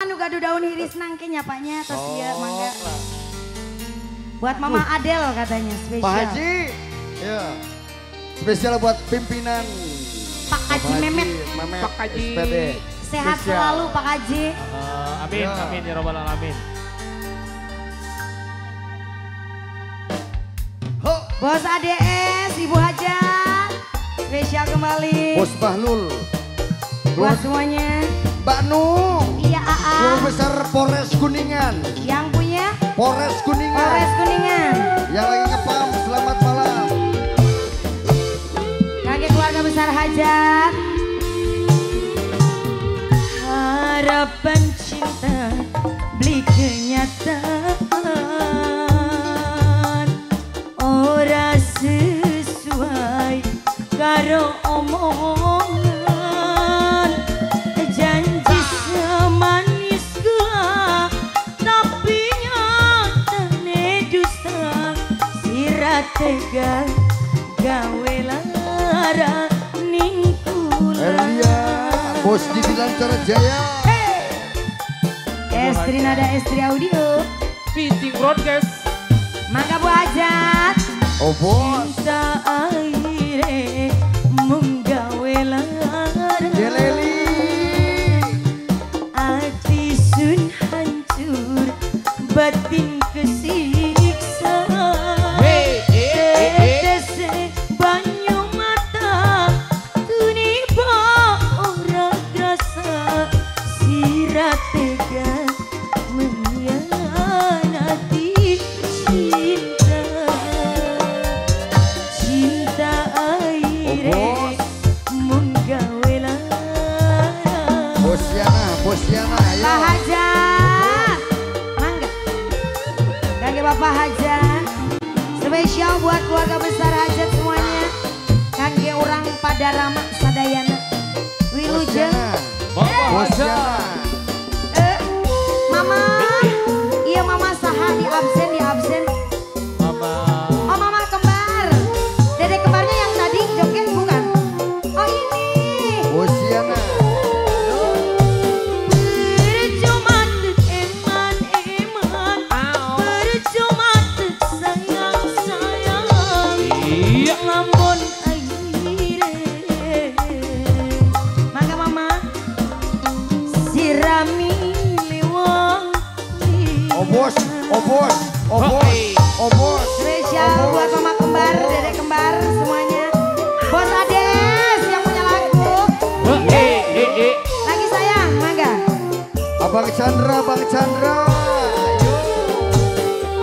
Anu gaduh daun hiris nangke nyapanya terus dia mangga. Buat Mama Adel katanya spesial. Pak Haji. Ya. Spesial buat pimpinan Pak Haji Memet. Pak Haji. SPD. Sehat spesial. Selalu Pak Haji. Amin, ya. Amin ya robbal alamin. Ho. Bos ADS, Ibu Hajat. Spesial kembali. Bos Bahlul. Buat semuanya. Mbak Nu. Iya, AA. Guru besar Polres Kuningan. Yang punya? Polres Kuningan. Polres Kuningan. Yang lagi ngepam, selamat malam. Kakek keluarga besar Hajat. Harapan cinta beli kenyataan. Ora sesuai karo omongan. Janji semanis gula tapi nyatane dusta. Sira tega gawe lara ning kula. Elia Bos Didi Lancar Jaya. Hey. Estri Nada Estri Audio Fishing Broadcast. Mangga Bu Hajat. Oh bos. Cinta akhire mung gawe lara. Jeleli. Ati sun hancur batin kesiksa. Tetese banyu mata tuniba ora krasa. Sira tega mengkhianati cinta. Cinta akhire mung gawe lara. Bos Yana, Bos Yana, ayo. Pak Hajat, mangga. Kangge Bapak Hajat. Spesial buat keluarga besar Hajat semuanya. Kangge orang pada Rama Sadayana. Wilujeng. Bos Yana. Mama. Iya Mama saha di absen, di absen. Mama. Oh Mama kembar. Dede kembarnya yang tadi joget bukan? Oh ini. Bos Yana. Percuma eman-eman, percuma sayang-sayang. Iya. Ngambon akhire. Mangga Mama. Sirami wong. Oh bos, oh bos, oh bos, oh bos. Spesial buat Mama kembar, Dede kembar semuanya. Bos Ades yang punya lagu. Lagi sayang, mangga. Abang Chandra, Abang Chandra.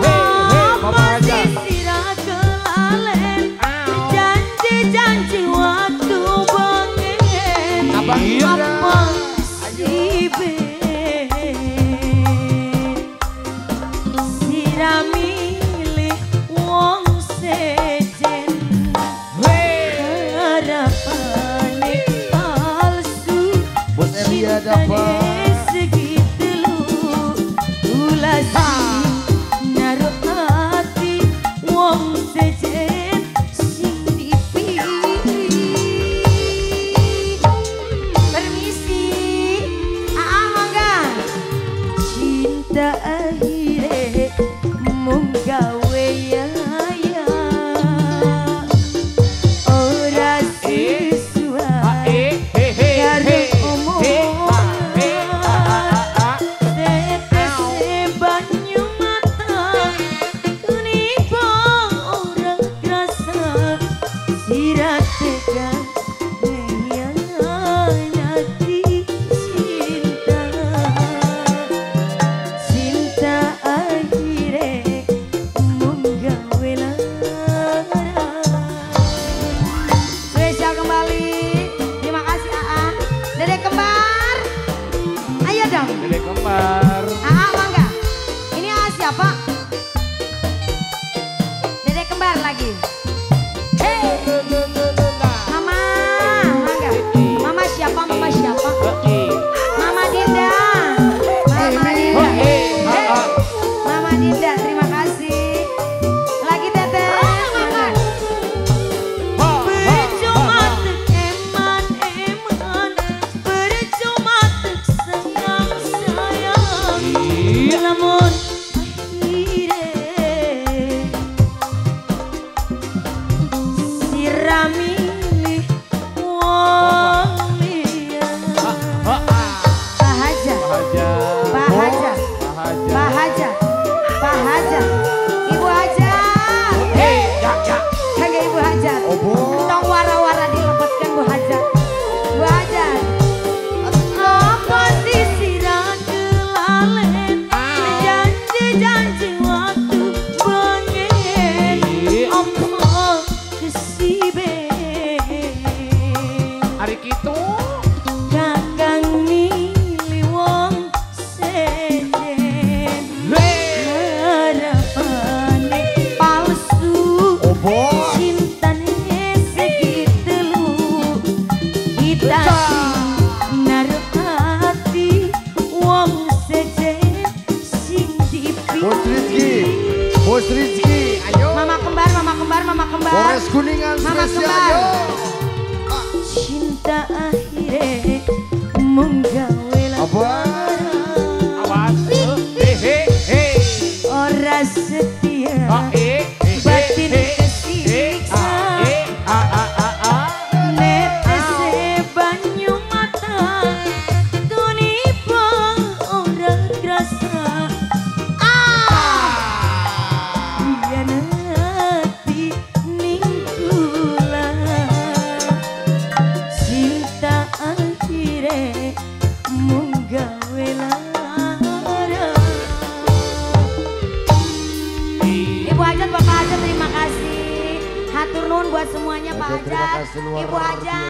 Ayo. Hei, Mama Hajat. Sira kelalen, janji-janji waktu bengen. Abang Indra. Apa sibe sira milih wong sejen. Harapane palsu. Bos Elia dapat. Segitu lu ulasi naruh hati wong sejen sing dipilih. Permisi, Aa mangga. Cinta akhire mung gawe yaya. Ora sesuai karo omongan. Tetese banyu mata tuniba ora krasa. Sira tega mengkhianati cinta. Cinta akhire mung gawe lara. Spesial kembali. Terima kasih AA. Dede kembar. Ayo dong. Dede kembar. AA mangga. Ini AA siapa? Dede kembar lagi. Hey. Mama, mangga. Mama siapa? Mama siapa? Mama Dinda. Mama Dinda. Hey. Mama Dinda, terima kasih. Lagi Teteh. Mangga. Percuma eman-eman, percuma sayang-sayang. Hajat. Pak Hajat. Pak Hajat. Pak Hajat. Ibu Hajat. Hei, ya ya. Kagak Ibu Hajat. Tong wara-wara dilebetkan Bu Hajat. Bu Hajat. Apa sih sirah kelalen? Janji-janji waktu bengen. Apa kesibe? Hari kitu. Kakang milih wong sejen. Harapane palsu. Cintane segitu lu. Kita naruh hati wong sejen sing dipilih. Bos Rizky, Bos Rizky, ayo. Mama kembar, mama kembar, mama kembar. Polres Kuningan Mama spesial, kembar. ayo. Cinta akhire mung gawe Apa? Awas. He he. Ora setia. Batin kesiksa. Netese banyu mata tuniba ora krasa. Yen ati ning kula. Cinta akhire mung gawe lara. Ibu Hajat, Bapak Hajat, terima kasih. Hatur nuhun buat semuanya Pak Terima Hajat, kasih luar Ibu Hajat.